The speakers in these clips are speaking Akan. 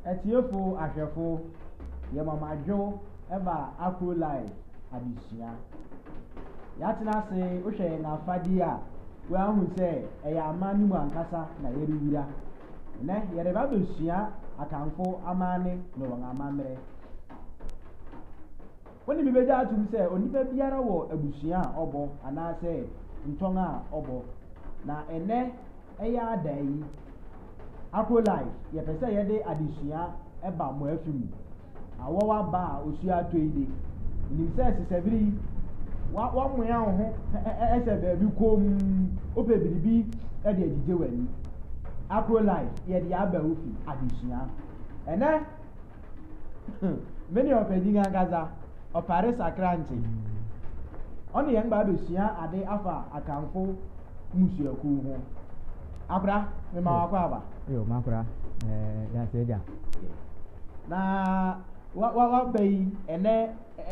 Atiefo ahwɛfo, yɛma mo adwo ba Akro Live adesua. Yɛatena ase wohwɛ yɛn afadi a, woahu sɛ ɛyɛ aman no mu ankasa na yɛrewura. Nnɛ yɛreba abɛsua Akanfo amanne ne wɔn amammerɛ. Wo ne me bɛgye atom sɛ onipa biara wɔ abusua a ɔbɔ anaasɛ ntɔn a ɔbɔ. Na ɛnnɛ ɛyɛ ada yi, Akro Life, yɛpɛ sɛ yɛde adesua ba mo afi mu. Awɔw aba a osuo atɔ yi de, menim sɛ sesɛbere yi, wa wamoa wo ho sɛ baabi komm, wopɛ biribi de agyigye w'ani. Akro Life, yɛde aba wo fi adesua. Ɛnnɛ, Me ne ɔpanyin ankasa, Ɔpare Sakrankye. Ɔne yɛn ba abɛsua ade afa Akanfo mmusuakuw ho. Akora, mema wakɔ aba. Yo, makora. Eh, yɛase agya. Na waba yi, ɛnɛ,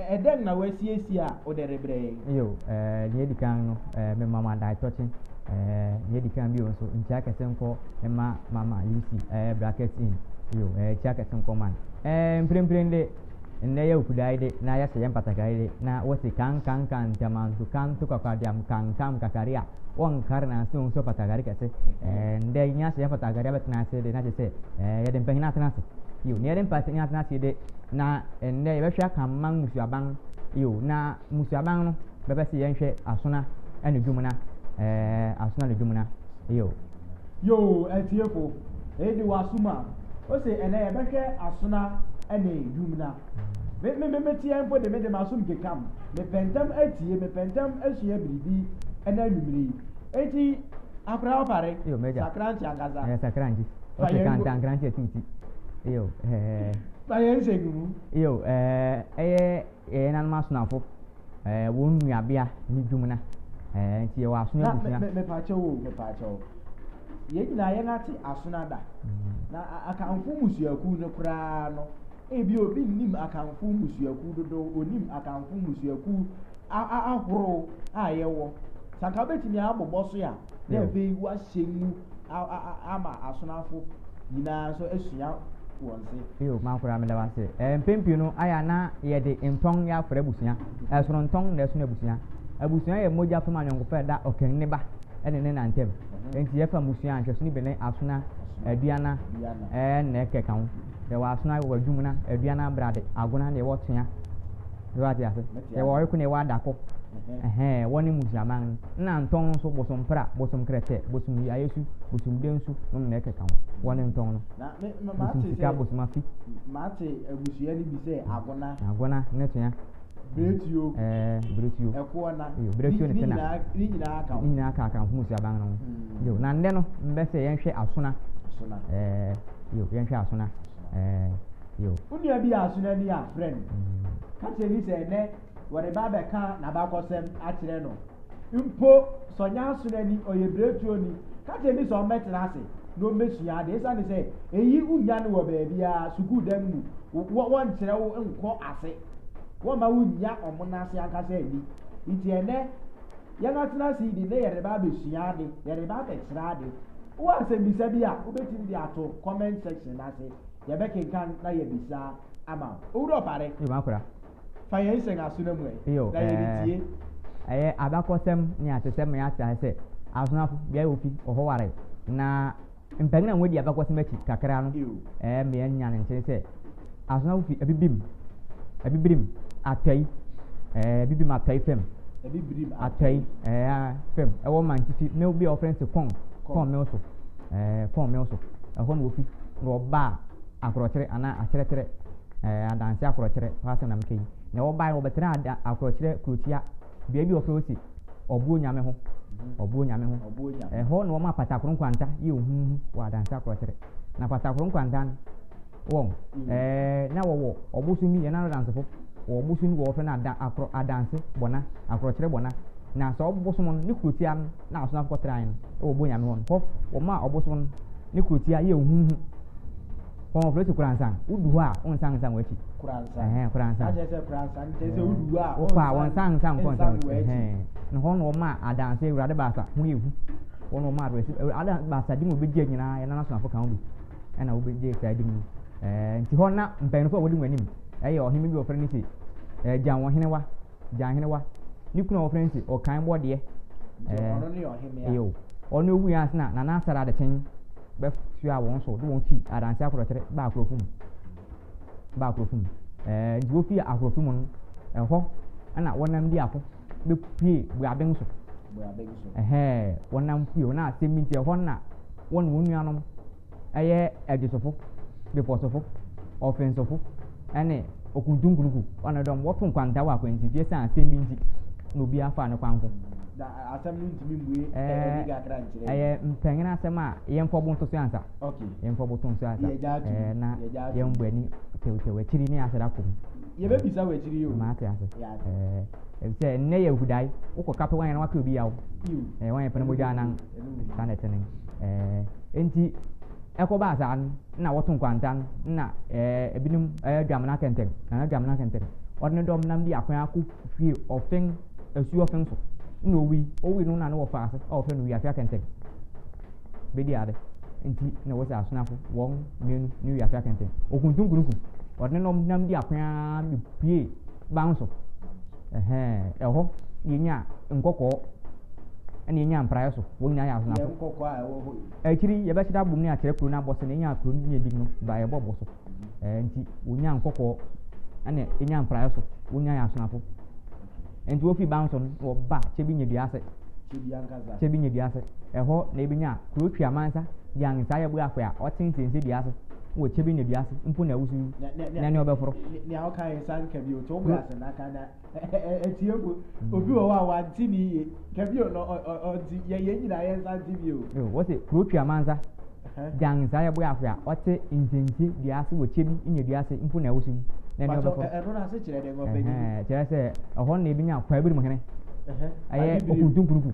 ɛdɛn na wasiesie a wode rebrɛ yɛn? Yo, eh, nea edi kan no, eh, mema mo adaetɔkye. Eh, nea edi kan bio nso, nkyia kɛse nkɔ mma Mama Lucy, eh, bracket in. Yo, eh, nkyia kɛse nkɔ man. Eh, mprempren de, nnɛ yɛ okuda yi de, na yɛhyɛ yɛn batakari de, na wɔsi kan kan kan ntamanto kan to kwakwadeam kan kam kakari a, wɔnkar na nso nso batakari kɛse. Eh, ndɛ yi ahyɛ yɛn batakari abɛtena ase de, na kyerɛ sɛ, eh, yɛde mpanyin atena ase. Yo, nea yɛde mpanyin atena ase de, na nnɛ yɛbɛhwɛ akanman mmusuaban. Yo, na mmusuaban no, bɛpɛ sɛ yɛnhwɛ asona ne dwumuna ɛɛ asona ne dwumuna yo. Yoo atiefo, eyi de w'asom a, ose ɛnɛ yɛbɛhwɛ asona ne dwumuna. Me me me meteɛ mpo de me de m'asom kekam. Mepɛ ntɛm atie, mepɛ ntɛm asua biribi ɛnɛ anwummere yi. Enti akora ɔpare, Yo, m'agya. sakrante ankasa. Ɛyɛ sakrante. Fa Ɔsɛ yɛn kanta nkrante atiwti. Yo, ɛɛ. Fa yɛn nsɛm mu. Yo, ɛɛ ɛyɛ Yɛn nanom asonafo, ɛɛ wɔn nuabea ne Dwumna. Ɛɛ nti yɛwɔ asono abusua. Na me mepaakyɛw o mepaakyɛw. Yɛn nyinaa yɛn ate asono ada. Na Akanfo mmusuakuw no koraa no, ebi obi nnim Akanfo mmusuakuw dodow, onim Akanfo mmusuakuw ahorow a yɛwɔ. Sɛ anka wobɛtumi abobɔ so a, na afei woahyɛ mu ama asonafo nyinaa nso asua wɔn se. Yo, Mankora, meda wo ase. Eh, mpɛn pii no, ayɛ a na yɛde ntɔn yɛ afra abusua. Ɛsono ntɔn na ɛsono abusua. Abusua yɛ mogya fam ayɔnkofa a ɛda ɔkanni ba ne ne na ntam. Enti yɛfa mmusua a, nhwɛso no bi ne Asona, Aduana, ɛɛ na ɛkeka ho. Yɛwɔ Asona, yɛwɔ Adwumuna, Aduana, Brade, Agona, na yɛwɔ Ɔtoa. So wate ase? Yɛwɔ ɔreko na yɛwɔ adako. Ɛhɛn, wɔne mmusuaman no. Nna ntɔn nso, bosompra, bosomkrɛtɛ, bosomyiayesu, bosomdensu nom na ɛkeka ho. Wɔne ntɔn no. Na me, ma, mate Bosomsika, sɛ, bosomafi. mate abusua no bi sɛ Agona. Agona ne Toa. Beretuo. Ɛɛ, Beretuo. Ɛkoɔna. Iyo, Beretuo ne Ne Tena. nyinaa, ne nyinaa ka ho. Ne nyinaa ka Akanfo mmusuaban no ho. Mm. Iyo, na ndɛ no, mbɛ sɛ yɛnhwɛ Asona. Asona. Ɛɛ, iyo, yɛnhwɛ Asona. Ɛɛ. Yo. Wo nua bi yɛ asonani a, frɛ no. Ka kyerɛ no sɛ ɛnnɛ wɔreba abɛka n'abakɔsɛm akyerɛ no. Mpo sɛ ɔnyɛ asonani, ɔyɛ biretuoni, ka kyerɛ no sɛ ɔmmɛtena ase na ommesua ade. Esiane sɛ eyi wunnya no wɔ baabiara, sukuu dan mu, wɔnkyerɛ wo nkɔ ase, wɔmma wunnya wɔn ase ankasa nni. Nti ɛnnɛ, yɛn atena ase yi de, nnɛ yɛreba abesua ade, yɛreba abɛkyerɛ ade. Wowɔ asɛmmisa bi a, wobetumi de ato comment section no ase. Yɛbɛkenkan na yɛabisa ama wo. Owura Ɔpare. Yo, m'akora. Fa yɛn hyɛn asona mu ɛ. Yo, Na yɛretie. Ɛyɛ abakɔsɛm ne atesɛm ma yɛate ase sɛ asonafo beae a wofi wɔ hɔ ware. Na mpanyin a wɔadi abakɔsɛm akyi kakra no ɛɛ ma yɛanya ne nkyɛn sɛ asonafo fi Abibim, Abibirim, Atɔe, ɛɛ Abibim Atɔe fam. Abibirim Atɔe ɛɛ fam ɛwɔ Mantifi mew bi a wɔfrɛ no sɛ Kɔn, Kɔn mew so. Ɛɛ kɔn so. Ɛhɔ na wofi na wɔbaa akorɔkyerɛ anaa akyerɛkyerɛ, ɛɛ adanse akorɔkyerɛ hɔ asɛm na meka yi. Na wɔbae no wɔbɛtenaa ada akorɔkyerɛ kurotia, bea bi a wɔfrɛ hɔ se Ɔboɔ Nyame ho. Ɔboɔ Nyame ho. Ɛhɔ na wɔmaa Patakoro Nkwanta yɛɛ ohuhu wɔ adanse akorɔkyerɛ. Na Patakoro Nkwanta no, wɔn, ɛɛ na wɔwɔ ɔbosom bi, yɛn adansefo wɔ ɔbosom bi wɔ wɔfrɛ no ada akorɔ adanse bɔna, akorɔkyerɛ bɔna. Na saa ɔbosom no ne kurotia no na asomafo kɔtrae no wɔ Bonyame hɔ no, hɔ wɔmaa ɔbosom no ne kurotia yɛɛ huhu. Hɔ wɔfrɛ se Koransan. Wodu hɔ a, wonsan nsan w'akyi. Koransan. Ɛhɛn, Koransan. Akyerɛ sɛ Koransan kyerɛ sɛ wodu hɔ a, wokɔ a wɔnsan nsan nkɔ nsan w'akyi. Ɛhɛn. Na hɔ na wɔmaa adanse Awurade Baasa ho yɛ hu. Hɔ na wɔmaa adanse Awurade Baasa di mu obegye nyinaa yɛn nana asomafo ka ho bi. Ɛna wobegye saa di mu. Ɛɛ nti hɔ na mpanyinfoɔ a wɔdi wɔn anim ɛyɛ ɔhene bi wɔfrɛ no se ɛɛ Gyanwɔhenewa, Gyanhenewa. Ne kunu a wɔfrɛ no se Ɔkan Bɔdeɛ. Ɛɛ ɔno ne ɔhemea. Yo, ɔno owui ansa na Nana Asare Adekyen bɛsoaa wɔn so de wɔn fi Adanse Akorɔkyere baa Akorɔfo mu. Baa Akorɔfo mu. Ɛɛ nti wofii Akorɔfo mu no, ɛhɔ na wɔnam di ako bɛpue Buaben so. Buaben so. Ɛhɛɛ, wɔnam pue hɔ na asɛm bi nti ɛhɔ na wɔne wɔn nuanom ɛyɛ Adwesofo, Bepɔsofo, Ɔfensofo ne Okuntunkuruku ɔne dɔm wɔto nkwanta wɔ akwansifi esiane asɛm bi nti na obiara faa ne kwan ko. Na asɛm no ntumi mmue ani kakra nkyerɛ. Ɛyɛ mpanyin asɛm a yɛmfa bo nto so ansa. Okay. Yɛmfa bo to so ansa. Ɛɛ na yɛmbɔ ani tewtew akyiri ne asɛde akɔ mu. Yɛbɛbisa wɔ akyiri yi o. Mate ase. Ɛɛ efisɛ nnɛ yɛ ahudae wokɔ kape wɔn yɛn na waka obi yaw. Ɛɛ wɔn yɛ pɛn mogya anan. Saa na ɛte ne. Ɛɛ enti ɛkɔbaa saa no na wɔto nkwanta no na ɛɛ ebinom ɛyɛ dwamena kɛntɛn nana dwamena kɛntɛn ɔde ne dɔm nam di akwan akɔ fie ɔfen asuo ɔfen so na owui owui no na ne wɔfa ase a wɔfrɛ no wiafia kɛntɛn bedi ade nti na wɔsɛ asonafo wɔn mmienu ne wiafia kɛntɛn okuntunkunuku ɔde ne dɔm nam di akwan ara pue ban so Ɛhɛɛ, ɛhɔ na yɛnya nkɔkɔɔ ɛna yɛnya mpraeɛ so, wɔn nyinaa yɛ asonafo. Yɛn nkɔkɔɔ a ɛwɔ hɔ yi. Akyiri yɛbɛhyɛ abom ne akyerɛ kuro no abɔse na yɛnya kuro no yɛ din no ba yɛbɔ bɔ so. Ɛɛ nti wɔnya nkɔkɔɔ ɛna yɛnya mpraeɛ so, wɔn nyinaa yɛ asonafo. Nti wɔfiri ban so no wɔba kyɛ bi nya dua ase. Kyɛ bi ankasa. Kyɛ bi nya dua ase. Ɛhɔ na yɛbɛnya kuro twi amansa, gyansa yɛboa afɛ a ɔte nsense dua ase. Wɔ kyɛ bi nya dua ase mpo na awusu yi na ne ɔbɛforo. Nea ɔka yɛ nsa nka bi o, to wo ase na aka na atiefo obi wɔ hɔ a wante ne yie ka bi o na ɔnti yɛ yɛn nyinaa yɛn nsa nte bi o. Wɔse kuro twi amansa gyan nsa yɛ boa afo a ɔte nsense dua ase wɔ kyɛ bi nya dua ase mpo na awusu yi na ne ɔbɛforo. Ɛno na ase kyerɛ dɛ ɔpɛ ni. Kyerɛ sɛ ɛhɔ na ebi nya kwaabiri mu hene ɛyɛ okuntunkuruku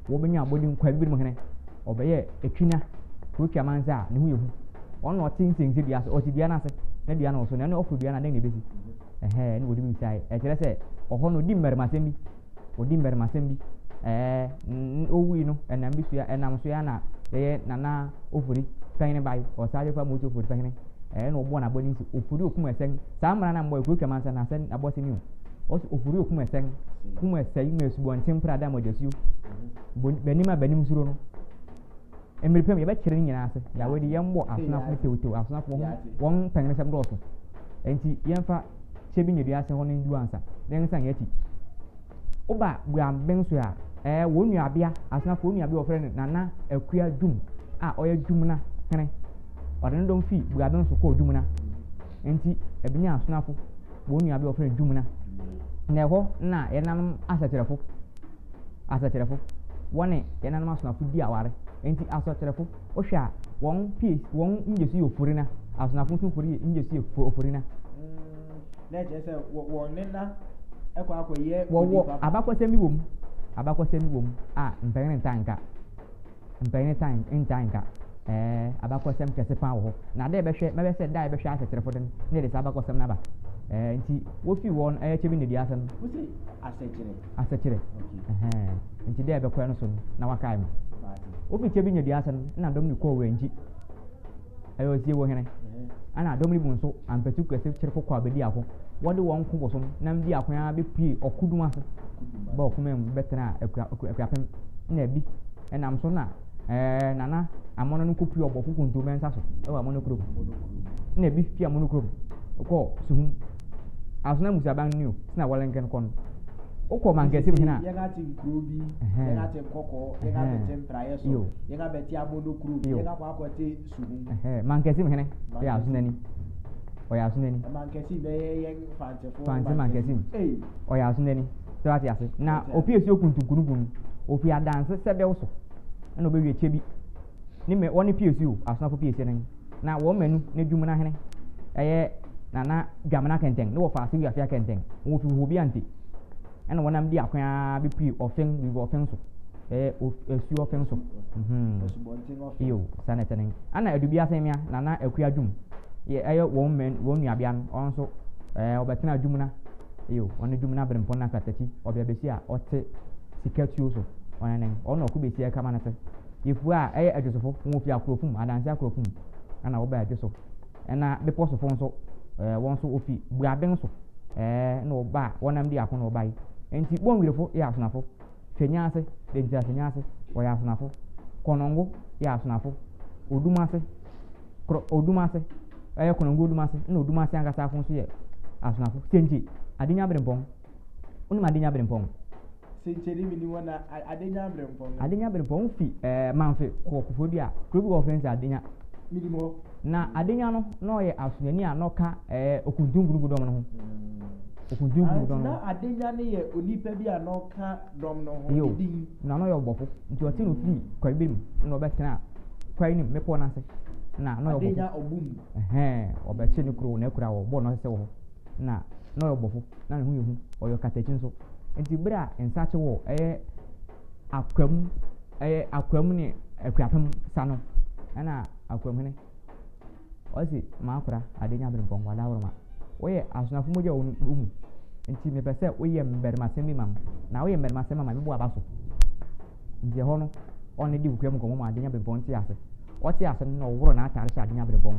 wɔbɛnya abɔden kwaabiri mu hene. Ɔbɛyɛɛ Atwina, kuro Twamansa a ne ho yɛ hu. Ɔno na ɔte nsɛnkyɛ dua ase, ɔte dua no ase, na dua no woso, na ɛno ɔforo dua no a, dɛn na ɛbɛsi? Ɛhɛɛ, ɛna wɔde bisae. Ɛkyerɛ sɛ, ɔhɔ no, ɔdi mmarimasɛm bi. Ɔdi mmarimasɛm bi. Ɛɛ, ɔwui no, ɛnam bi soa, ɛnam so ya na yɛyɛ Nana Ofori pɛhene bae, Ɔsagyefo Amooti Ofori pɛhene. Ɛɛ, na ɔbɔɔ n'abɔden sɛ, Ofori okum ɛsɛn. Saa mmara no a mbɔe, kuro Twamansa na asɛn, abɔsɛm yi o. Ɔse, Ofori okum ɛsɛn, kum ɛsɛe ma asubɔnten prada mogyasuo. B'anim a b'anim suro no. Mmere pɛ mu yɛbɛkyerɛ ne nyinaa ase. Yahweh de yɛn bɔ asonafo no tewtew asonafo wɔn wɔn pɛnnesɛm dɔɔso. Enti yɛmfa kyɛ bi nyɛ dua ase hɔ no ndu ansa na yɛnsan yɛn akyi. Woba Guamben so a, ɛɛ wɔn nuabea asonafo wɔn nuabea wɔfrɛ no Nana Akua Dwum a ɔyɛ Dwumna hene. Ɔde ne dɔm fii Guaben so kɔɔ Dwumna. Enti ɛbɛnya asonafo wɔn nuabea wɔfrɛ no Dwumna. Na ɛhɔ na yɛn nanom asɛkyerɛfo Asɔkyerɛfo, wɔne yɛn nanom asonafo di aware. Enti asɔkyerɛfo, wohwɛ a, wɔn pie, wɔn ngyesu yɛ ofurina. Asonafo nso mfori yɛ ngyesu yɛ ofurina. Mm, na ɛkyerɛ sɛ wɔn ne na ɛkɔ akɔyɛ Wɔwɔ abakɔsɛm bi wɔ mu, abakɔsɛm bi wɔ mu a mpanyin ntaa nka. Mpanyin ntaa ntaa nka. Ɛɛ, abakɔsɛm kɛse paa wɔ hɔ. Na da yɛbɛhwɛ, mɛbɛ sɛ da a yɛbɛhwɛ asɛkyerɛfo de no, na yɛde saa abakɔsɛm no aba. Ɛɛ, nti wofi wɔn ɛyɛ kyɛ bi nnedua ase no. Wose asɛkyerɛ? Asɛkyerɛ. Ɛhɛn. Nti da yɛbɛkɔ no so no, na wakae me. Wofi kyɛ bi nnedua ase no, na dɔm no kɔɔ Wurankyi. Ɛyɛ ɔsie wɔ hene. Ɛna dɔm no mu nso, ampatu kɛse kyerefo kɔ abɛdi ako. Wɔde wɔn ko bosom nam di ako ara bɛpue ɔkodum ase. Ba ɔkoma mu bɛtena Akuapem. Na bi ɛnam so na ɛɛ Nana Amono no kɔpue ɔbɔfo Kontomɛnsa so wɔ Amono kurom. Na bi fi Amono kurom kɔɔ Suhum. Asona Musaban ni o, sena wɔlenken kɔ no. Wokɔ Mankasim hene a. Yɛn ate nkuro bi, yɛn ate nkɔkɔɔ, yɛn abɛte mpraeɛ so, yɛn abɛte Amono kurom, yɛn akɔ akɔte Suhum. Mankasim hene ɔyɛ Asonani. Ɔyɛ Asonani. Mankasim bɛyɛ yɛn Fantefo. Fante Mankasim. Ɔyɛ Asonani. Sɛ wate ase. Na ofi esi okuntunkunukun no, ofi adanse sɛbɛw so ɛna ɔbɛwie kyɛ bi. Ne mɛ wɔne pie o, asonafo pie no. Na wɔn manu ne dwumuna hene ɛyɛ Nana Dwamena Kɛntɛn ne wɔfa ase wiase akɛntɛn. Wɔn fi hɔ bi ante. Ɛna wɔnam di akwan ara bɛpue ɔfen, wivi ɔfen so. Ɛyɛ asuo ɔfen so. Asubɔnten ɔfen. Iyo, saa na ɛte ne. Ɛna Adubi Asɛmmea, Nana Akua Dwum, yɛ ɛyɛ wɔn mɛ wɔn nuabea no, ɔno nso ɛɛ ɔbɛtena Dwumuna. Iyo, ɔno Dwumuna Berempɔn na Katakyi, ɔbea bɛsi a ɔte sika tuo so. Ɔno ne, ɔno na ɔko bɛsi ɛkama no te. Yɛfua a ɛyɛ Adwosofo, wɔn fi Akorofum, Adanse Akorofum, ɛna wɔbaa Adwoso. Ɛna bepɔ sofo nso, ɛɛ wɔn nso wɔfi Buaben so ɛɛ na wɔba a wɔnam di ako na wɔba yi. Nti Bonwirefo yɛ Asonafo, Hwɛnyaase, Denkyira Hwɛnyaase, wɔyɛ Asonafo, Kɔnɔngo yɛ Asonafo, Odumase, Korɔ, Odumase, ɛyɛ Kɔnɔngo Odumase, ɛna Odumase ankasa afo nso yɛ Asonafo. Sɛnkye, Adenya Berempɔn. Wonim Adenya Berempɔn? Sɛnkyerɛnne mi ni hɔ na Adenya Berempɔn. Adenya Berempɔn wofi ɛɛ eh, Manfe kɔ Koforidua kuro bi wɔ hɔ frɛ sɛ Adenya. Minim hɔ. Na Adenya no na ɔyɛ asonani a na ɔka ɛɛ eh, Okuntunkurugu dɔm no ho. Okuntunkurugu dɔm no. Na Adenya no yɛ onipa bi a na ɔka dɔm no ho. Yo. Na na ɔyɛ ɔbɔfo nti ɔte no firi kwae mu na ɔbɛtena kwae no mu mmepɔ no ase na na ɔyɛ ɔbɔfo. Adenya ɔbum. Ɛhɛn ɔbɛkye ne kuro na akura wɔ bɔɔl no ɔsɛ wɔ hɔ na na ɔyɛ ɔbɔfo na ne ho yɛ hu ɔyɛ ɔkatakyi nso. Nti bere a nsakye wɔ ɛyɛ Akwam ɛyɛ Akwam ne Akuapem sa no ɛna Akwamhene ɔsi m'akora Adenya Berempɔn w'adaworoma woyɛ asonafo mogya wɔ wo mu nti mepɛ sɛ woyɛ mbarimasɛm bi ma me na woyɛ mbarimasɛm ama me mɛbɔ aba so nti ɛhɔ no ɔne di kokoam nkɔmmɔ ma Adenya Berempɔn te ase ɔte ase no na ɔworɔ n'ataare hyɛ Adenya Berempɔn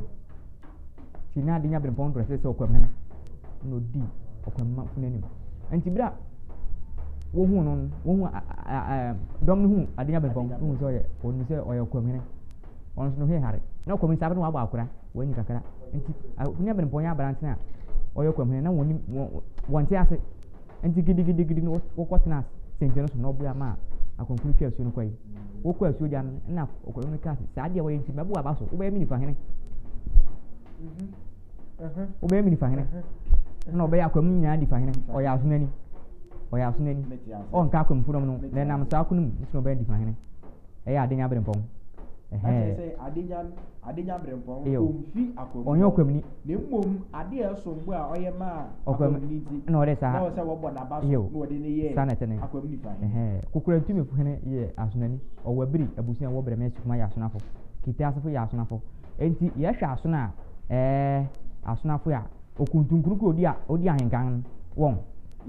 Nti na Adenya Berempɔn drɛse sɛ ɔkwamhene na ɔdii ɔkwamafo no anim. Nti berɛ a wɔhuu no no, wɔhu dɔm no hu Adenya Berempɔn, wɔhu sɛ ɔyɛ, wɔnim sɛ ɔyɛ ɔkwamhene. Ɔno nso no hwɛ hare. Na ɔkwamhene saa bɛ no wabɔ akora, wɔanyi kakra. Nti Adenya Berempɔn yɛ aberante a ɔyɛ ɔkwamhene na wɔnim, wɔnte ase. Nti gidigidigidi no wɔkɔtena sɛnkyɛ no so na ɔboa maa akwankuru twaa asuo no kɔe. Wɔkɔ asuo gya no na ɔkwamhene no kaa sɛ, saa deɛ wɔyɛ nti mɛbo aba so, wobɛyɛ me nifa hene. Wobɛyɛ me nifa hene. Na ɔbɛyɛ akwamu nyinaa nifa hene. Ɔyɛ asonani. Ɔyɛ asonani. Ɔnka akwamufo dɔm no. Na ɛnam saa ko no mu nti na ɔbɛyɛ nifa hene. Ɛyɛ Adenya Berempɔn. Ɛhɛn. Sɛ Adenya Adenya Berempɔn ɔmfi akwamu. Ɔnyɛ ɔkwamuni. Na mmom ade a ɛsom bo a ɔyɛ maa akwamuni nti. Na ɔde saa. Na ɔsɛ wɔbɔ n'aba so na wɔde no yɛ saa na ɛte ne. Akwam nifa hene. Ɛhɛn. Kokorantumifo hene yɛ asonani. Ɔwɔ abiri abusua a ɛwɔ Brɛmɛ Sukuma yɛ asonafo. Kiteasefo yɛ asonafo. Enti yɛhwɛ asono a, ɛɛ, asonafo a, okuntunkuru odi a odi ahenkan no, wɔn,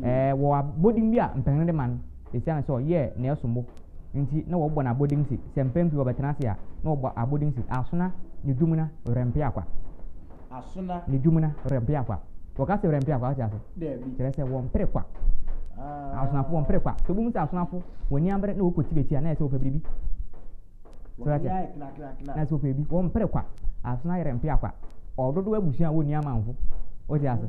ɛɛ, wɔ abodin bi a mpanyin no de ma no, esiane sɛ ɔyɛɛ nea ɛsom bo nti, na wɔbɔ no abodin se, sɛ mpɛn pii ɔbɛtena ase a, na wɔbɔ abodin se, Asona ne dwumuna werɛmpe akwa. Asona. Ne dwumuna werɛmpe akwa. Wɔka se werɛmpe akwa, wote ase? Daabi. Kyerɛ sɛ wɔmpere kwa. Asonafo wɔmpere kwa. Sɛ wobehu sɛ asonafo wɔn ani abere na wɔkɔ tibeti a, na ɛyɛ sɛ wɔpɛ biribi. So ate? Na sɛ ɔpɛ bi, wɔmpere kwa. Asono ayerɛ mpea kwa. Ɔdodo abusua a wɔnni amanfo. Wote ase?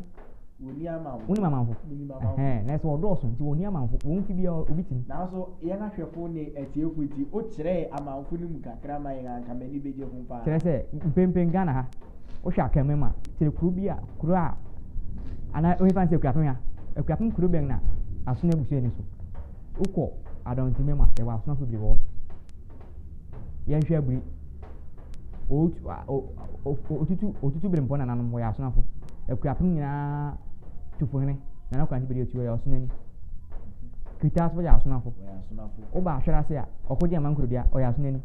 Wɔnni amanfo. Wonim amanfo? Menim amanfo. Ɛhɛn, na sɛ wɔdɔɔso nti wɔnni amanfo. Wɔn fi biara obi tim. Nanso yɛn ahwɛfo ne atiefo nti, wokyerɛɛ amanfo no mu kakra ma yɛn a, anka m'ani begye ho paa. Kyerɛ sɛ, mprempren Ghana ha, wohwɛ Akanman mu a, kyerɛ kuro bi a, kuro a, anaa wohefa no sɛ Akuapem ha. Akuapem kuro bɛn na asono abusua ni so? Wokɔ Adɔntema mu a, yɛwɔ asonafo bebree wɔ hɔ. Yɛnhwɛ aburi. Otutu otutu berempɔn nananom wɔyɛ asonafo. Akuapem nyinaa tufohene Nana Kwantse Bedi Atu ɔyɛ ɔsonani. Kitaa nso yɛ asonafo. Woba Ahwere ase a, Ɔkogye Amankurodua ɔyɛ asonani.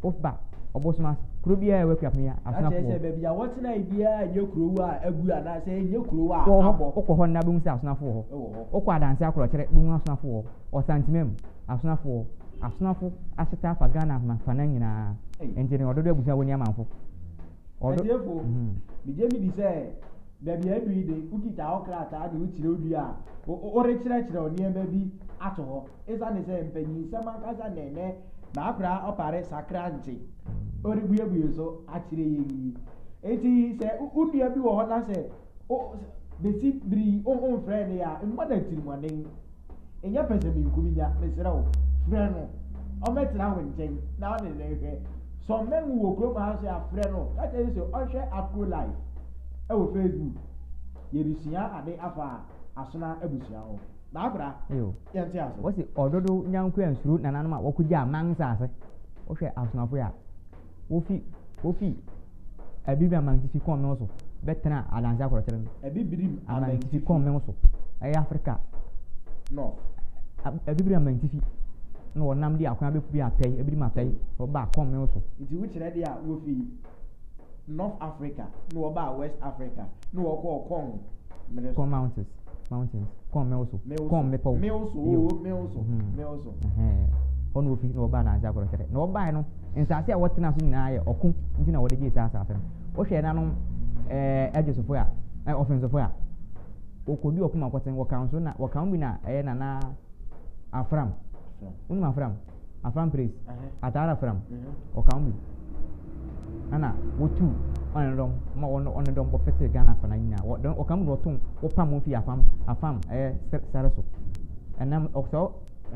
Woba Ɔbosom ase, kuro biara a ɛwɔ Akuapem yi a, asonafo wɔ hɔ. Akyerɛ sɛ baabi a wɔtenae biara nyɛ kurow a agu anaasɛ ɛnyɛ kurow a abɔ. Wokɔ hɔ nnɛ a wobɛhu sɛ asonafo wɔ hɔ. Wokɔ Adanse Akorɔkyerɛ wobɛhu asonafo wɔ hɔ. Ɔsantemam, asonafo wɔ hɔ. Asonafo ahyeta afa Ghana afanan nyinaa. Nti no ɔdodo abusua wɔnni amanfo. Ɔdo. Atiefo, megye medi sɛ baabi a adu yi de, wokita wo krataa de wo kyerɛwdua a worekyerɛkyerɛw nneɛma bi ato hɔ. Esiane sɛ mpanyinsɛm ankasa na ɛnnɛ m'akora ɔpare sakra nti, ɔrebuebue so akyerɛ yɛn yi. Enti sɛ wo nua bi wɔ hɔ na sɛ besi bere yi womfrɛɛ no a, mmɔ no atirimmɔden. Nyɛ pɛsɛmenkominya, mesrɛ wo, frɛ no. Ɔmmɛtena wo nkyɛn na wo ne no nhwɛ. Sɛ ɔmmɛn wo wɔ kurom ha nso a, frɛ no. Ka kyerɛ no sɛ ɔnhwɛ Afro Life wɔ Facebook. Yɛresua ade afa Asona abusua ho. N'akora, yɛnte ase. Wɔse ɔdodow nyanko ansuro nananom a wɔkogyaa man nsase. Wohwɛ Asonafo yi a, wofi wofi Abibirim amantifi kɔn so bɛtena Adanse akorɔkyere no. Abibirim amantifi kɔn so. Ɛyɛ Afrika. North. Abibirim amantifi na wɔnam de akwan bɛpue atɔe, Abibirim atɔe, wɔbaa kɔn so. Nti wokyerɛ deɛ a wofi North Africa na wɔbaa West Africa na wɔkɔɔ kɔn mmere so. Kɔn mountains. Mountains. Kɔn mew so. Kɔn mmepɔw. Mew so, oo, mew so, mew so. Hɔ na wofi na wɔbaa Nanse Akorɔkyerɛ. Na wɔbae no, nsase a wɔtena so nyinaa yɛ ɔko nti na wɔde gyee saa asase no. Wohwɛ nanom ɛɛ Adwesofo a, ɛɛ Ɔfensofo a, wɔkɔdi ɔko mu akɔten, wɔka nso na wɔka ho bi na ɛyɛ Nana Afram. Wonim Afram? Afram Praise. Ataara Afram. Wɔka ho bi. Ɛna wɔtu ɔne dɔm ma wɔn ɔne dɔm kɔfete Ghana afana nyinaa. Wɔ dɔm wɔka mu na wɔto wɔpam wɔn fi afam afam ɛyɛ sare so. Ɛnam ɔsɛ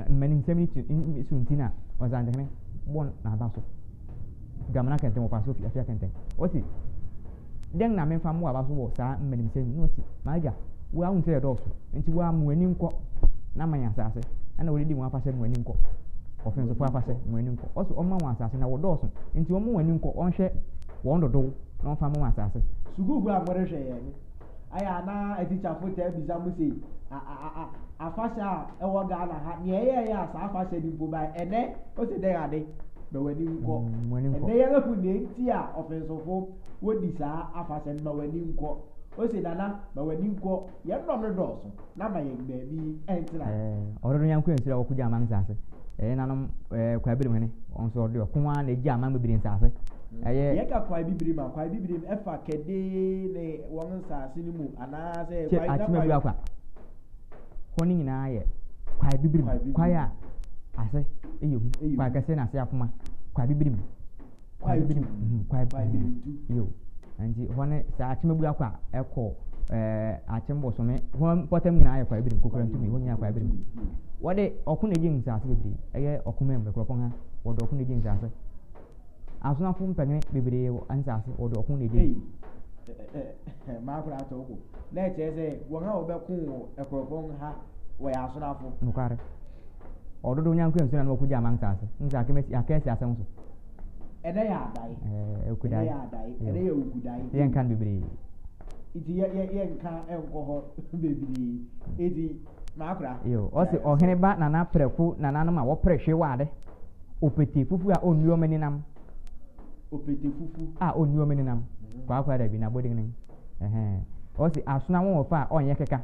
mmaninsɛm yi so nti na Ɔsantehene bɔ n'aba so. Dwamena kɛntɛn wɔfa so fi afia kɛntɛn. Ɔsi dɛn na memfa mmoa aba so wɔ saa mmaninsɛm yi? Na ɔsi m'agya wo ara wonim sɛ yɛdɔɔso nti wo ara mo ani nkɔ na ma yɛn asase. Ɛna wɔdidi wɔn afahyɛ mo ani nkɔ. Ɔfensofo afahyɛ mo ani nkɔ. Ɔsi ɔmma wɔn asase na wɔdɔɔso nti wɔn wɔn ani nkɔ ɔnhwɛ wɔn dodow na ɔmfa mma wɔn asase. Sukuufo a morehwɛ yɛn no, ayɛ a na atikyafo taa bisa mo se, Afahyɛ a ɛwɔ Ghana ha, nea ɛyɛeɛ a saa afahyɛ no mpo bae, ɛnnɛ ose dɛn ade? Ma w'ani nkɔ. Ɛnnɛ yɛahu nea enti a ɔfensofo wɔdi saa afahyɛ no, ma w'ani nkɔ. Ose Nana, ma w'ani nkɔ, yɛn dɔm no dɔɔso, na ma yɛn baabi ntena. Ɔno no yɛnkɔ nsuo a wɔkɔgye aman nsase. Ɛyɛ nanom Kwae Birim hene, ɔno nso ɔde ɔko ara na egye aman bebree nsase. Ɛyɛ. Yɛka Kwae Bibirim a, Kwae Bibirim ɛfa Kɛde ne wɔn nsase no mu anaasɛ Kwae na Kwae. Akwa. Hɔ no nyinaa yɛ Kwae Bibirim, kwae a ase yɛ hu, kwae kɛse na ase afoma, Kwae Bibirim. Kwae birim, mhm, kwae birim tu. Yo, nti hɔ ne sɛ akyem abu akɔ a ɛkɔ ɛɛ akyem bosome hɔ mpɔtam nyinaa yɛ kwae birim kokora ntumi hɔ nyinaa kwae birim. Wɔde ɔko na egye nsaase bebree ɛyɛ ɔko mɛm ɛkurɔpɔn ha wɔde ɔko na egye nsaase. Asonafo mpanyini bebree wɔ nsaase wɔde ɔko na egye. Maakora atɔ wo na ɛkyerɛ sɛ wɔn a wɔbɛko wɔ ɛkurɔpɔn ha wɔyɛ asonafo. Nokware. Ɔdodow nyanko nsu na na wɔkogye aman nsaase. Nsa akemasi akɛse asɛm so. Ɛnɛ yɛ adae. Ɛɛ okudae. Ɛnɛ yɛ adae. Ɛnɛ yɛ okudae. Yɛn nka no bebree. Nti yɛ yɛ yɛ nka nkɔ hɔ bebree. Eti maakora. Yo, ɔsi ɔhene ba nana prɛko nananom a wɔpere hwe wɔ ade. Opete fufu a onni wɔn ani nam. Opete fufu. A onni wɔn ani nam. Mhm. Kwaakwa dabi na abɔden ne. Ɛhɛn. Ɔsi asona wɔn wɔ fa a ɔnyɛ keka.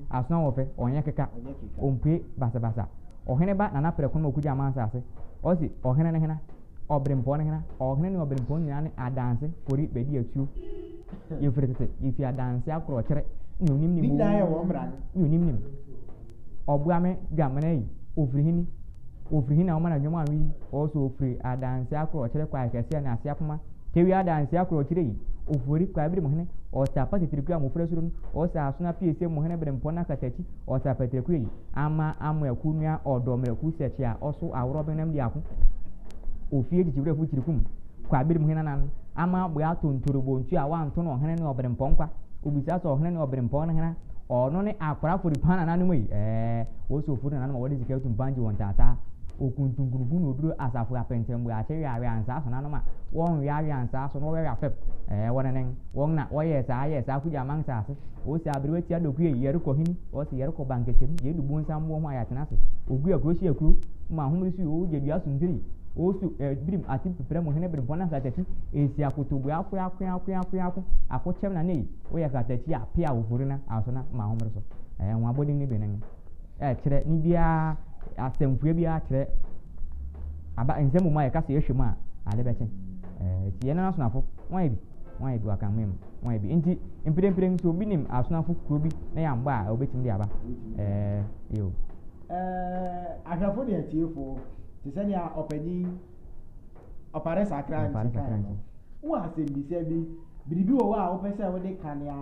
Asona wɔ fɛ, ɔnyɛ keka, ɔmpue basabasa. Ɔhene ba Nana Prɛko no ma ɔkɔgya aman asase. Ɔse, ɔhene ne hena? Ɔberempɔn ne hena? Ɔhene ne ɔberempɔn nyinaa ne adanse fori bɛdi atuo. Yɛfiri tete, yɛfi adanse akorɔkyere ne onim nim oo, ne onim nim. Ɔboa me dwamena yi, ɔfiri hene? Ɔfiri hene na ɔma no adwom anwe yi? Ɔse ɔfiri adanse akorɔkyere kwae kɛseɛ ne ase akoma. Tewia adanse akorɔkyerɛ yi, Ofori, Kwaebere mu hene, Ɔsa Patetirikue a mmofra suro no, Ɔsa Asono Apiesie mu hene Berempɔn no akatakyi, Ɔsa Patirikue yi, Ama Amoaku nua Ɔdɔ Miraku Sɛkye a ɔso aworɔ benam diako, Ofie Kyekyewerɛfo Kyirikum, Kwaebere mu hene anan, Ama Aboa Tontorobontu a wanto no ɔhene ne ɔberempɔn nkwa, Obisa sɛ ɔhene ne ɔberempɔn no hena? Ɔno ne akora afori pa nananom yi, ɛɛ, wɔsɔ ofori nananom a wɔde sika tu mpan gye wɔn taataa. Okuntunkunuku na oduro asafo apɛntɛmbuakye weawea nsaa so nanom a wɔnweawea nsaa so na wɔweawea fam, ɛɛ, wɔnenen wɔn na wɔyɛɛ saa yɛɛ saa kogya aman nsaase. Ose aberewa tia dokue yi, yɛrekɔ hene? Ɔse yɛrekɔ bankɛsɛm, yɛdu bonsam boɔ ho a yɛatena ase. Ogu akuro hye akuro, ma ahomere su, ogya dua so ntiri, osu, ɛɛ, birim ate pipira mu hene berempɔn akatafi, esi akotobuafo akoakoakoakoako, akokyɛm na nei. Woyɛ katakyi a, pea wo fori na aso na ma ahomere so. Ɛɛ ho abɔden no bi ne ɛkyerɛ ne biara asɛmfua biara kyerɛ aba nsɛm mu a yɛka sɛ yɛhwɛ mu a ade bɛkye. Ɛɛ ti yɛn asonafo wɔn ayɛ bi wɔn ayɛ bi wɔ akanman mu wɔn ayɛ bi nti mprempren nso obi nim asonafo kuro bi na yɛambɔ a obetumi de aba. Ɛɛ yo. Ɛɛ ahwɛfo ne atiefo te sɛ nea ɔpanyin Ɔpare Sakra nti kae no. Wowɔ asɛmmisa bi, biribi wɔ hɔ a wopɛ sɛ wode ka nea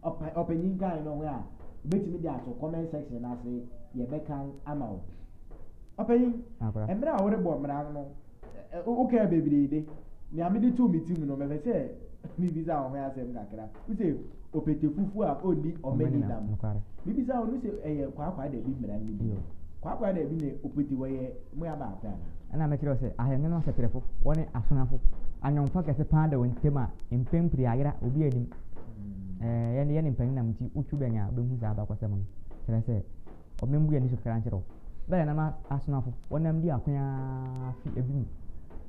ɔpanyin kae no ho a, wobɛtumi de ato comment section no ase, yɛbɛkan ama wo. Ɔpanyin, mmerɛ a worebɔ mmara no, wokaa bebree de, nea mede too me tirim no, mepɛ sɛ mebisa wo ho asɛm kakra. Wose opete fufuo a ɔnni ɔmani nam. Mebisa wo no sɛ ɛyɛ kwaakwaadabi mmara no bi. Kwaakwaadabi ne opete wɔyɛ Moyɛ abaako anaa? Ɛnna mekyerɛw sɛ, Ahene no asetrɛfo, wɔne asonafo, ayɔnkofa kɛse paa da wɔn ntam a mpɛn pii ayera, obiara nnim. Ɛɛ, yɛn de, yɛne mpanyin nam nti, wotwiw bɛn a, wubehu saa abakɔsɛm no. Kyerɛ sɛ, ɔmembu ani so kakra nkyerɛ wo. Bere a nam asonafo, wɔnam di ako ara fi Ebim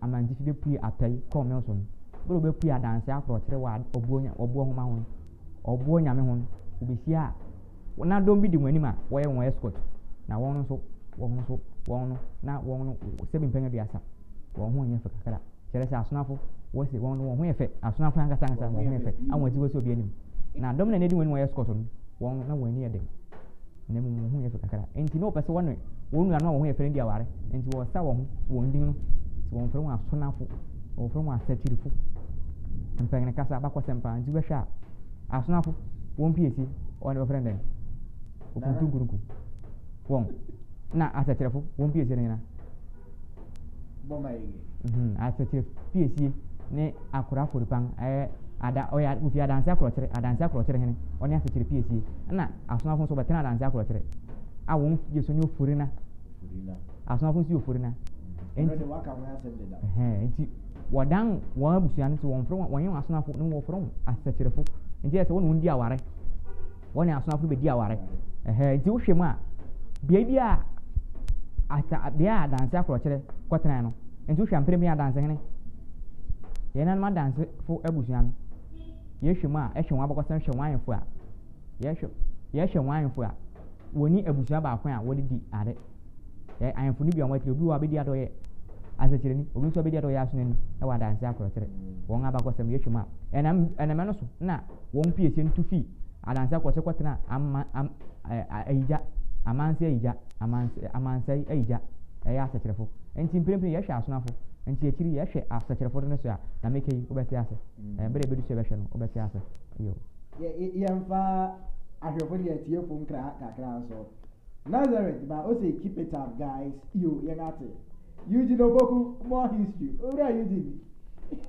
amantifi bepue atɔe kɔɔ Milso no, bere a wobepue adanse akorɔkyere wɔ ɔboɔ nhoma ho no, ɔboɔ nyame ho no, wobehyiaa Na dɔm bi di wɔn anim a wɔyɛ wɔn escort, na wɔn nso, wɔn nso, wɔn no, na wɔn no, sɛbi mpɛn 30, wɔn ho nyɛ fɛ kakra. Kyerɛ sɛ asonafo, wɔse wɔn no wɔn ho yɛ fɛ, asonafo ankasa ankasa wɔn ho yɛ fɛ, a wɔn ti wɔ sɛ obi anim. Na dɔm na edi wɔn anim wɔyɛ sukɔso no, wɔn na wɔn ani yɛ den. Na mmom wɔn ho yɛ fɛ kakra. Enti na wɔpɛ sɛ wɔne wɔn nuanom a wɔn ho yɛ fɛ no di aware. Enti wɔsa wɔn ho wɔn din no, sɛ wɔmfrɛ wɔn asonafo, wɔfrɛ wɔn asakyirifo. Mpɛn kasa abakɔsɛm paa. Nti wobɛhwɛ a, asonafo, wɔn piesie, wɔn wɔfrɛ no dɛn? Okuntunkurunku. Wɔn. Na asɛkyerɛfo, wɔn piesie no nyina. Mhm, asɛkyerɛ piesie ne akora aforipan ɛyɛ ada ɔyɛ ofi adanse akorɔkyerɛ adanse akorɔkyerɛ hene ɔne asɛkyerɛ piesie ɛna asonafo nso wɔbɛtena adanse akorɔkyerɛ a wɔn gye so ne ofurina asonafo nso yɛ ofurina nti nti wɔdan wɔn abusua no so wɔn frɛ wɔn wɔnyɛ wɔn asonafo ne wɔfrɛ wɔn asɛkyerɛfo nti ɛsɛ wɔn na wɔn di aware. Wɔne asomafo no bedi aware. Ɛhɛɛ, nti wohwɛ mu a, beae bi a ata beae a adanse akorɔkyerɛ kɔtenae no, nti wohwɛ a mprempren adansehene, yɛn nanom adansefo abusua no, yɛhwɛ mu a, ɛhwɛ wɔn abakɔsɛm, hwɛ wɔn ahemfo a, yɛhwɛ yɛhwɛ wɔn ahemfo a, wɔnni abusua baako a wɔde di ade. Yɛ ahemfo no bi a wɔatiri, obi wɔ hɔ a bedi ade ɔyɛ asɛkyerɛni, obi nso abedi ade ɔyɛ asonani wɔ adanse akorɔkyerɛ. Wɔn abakɔsɛm yɛhwɛ mu a, ɛnam ɛnam ɛno so na wɔn piesie no tu fii Adanse akɔhyɛ kɔtena ama am ayigya, amanse ayigya, amanse amansɛe ayigya, ɛyɛ asɛkyerɛfo. Nti mprempren yɛhwɛ asonafo, nti akyiri yɛhwɛ asɛkyerɛfo de no so a, na meka yi wobɛte ase. Mm. Bere a ebedu so yɛbɛhwɛ no, wobɛte ase. Yo. Yɛmfa ahwɛfo ne atiefo nkra kakra nso. Nazareth ba ose keep it up guys yo yɛn ate. Eugene Opoku more history. Owura Eugene